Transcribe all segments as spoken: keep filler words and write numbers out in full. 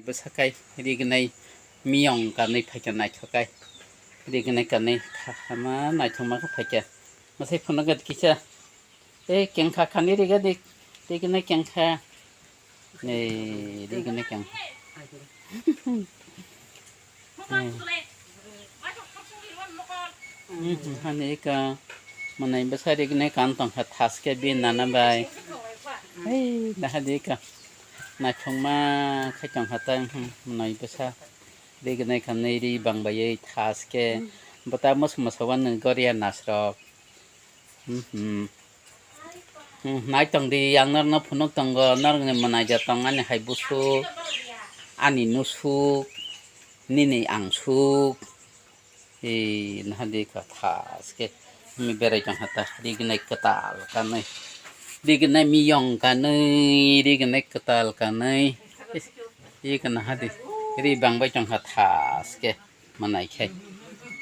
Bwsakai rignai miyong kanwi phaikha naithokai. Rignai kanwi kha-, hama naithokma khe phaikha. Mwsai phunukgwi kisa. Tei kengkha khani riga di. Rignai kengkha. Ei, rignai kengkha. Ei. Hmm, hani ika manai bwsa rignai kan tongkha thaske bi nana bai. Hei, naha di ika. Naithokma khai tongkha ta, hmm, manai bwsa rignai kanwi ri bang baiwi thaske. Bwta mos mosa wano goria nasrok. Hmm, hmm. Hmm, nai tong di, ang norokno phunuk tongo, norokni mwnaija tong ani hai busuk, ani nusuk, nini angsuk. Ei, naha di ka thaske. Mi berai tong hata, rignai kwtal kanwi. Rignai miyong kanwi, rignai kwtal kanwi. Ika naha di, ri bang bai tong ha thaske. Manai khe.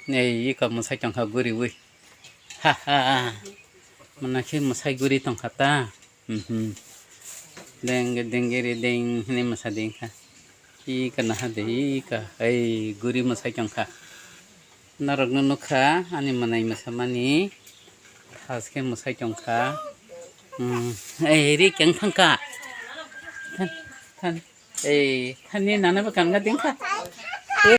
Nei, ika mwsai tong ha guriwi. Ha, ha. Manai khe mwsai guri tongkha ta. Mhm. Deng, dengiri deng hwnwi mwsa di wngkha. Ika naha de, ika. Ei, guri mwsai tongkha. Norokno nukha, ani manai mwsamani. Thaske mwsai tongkha. Hmm. Ei, ri keng thangkha. Than, than. Ei, thani nana ba kanga dingkha.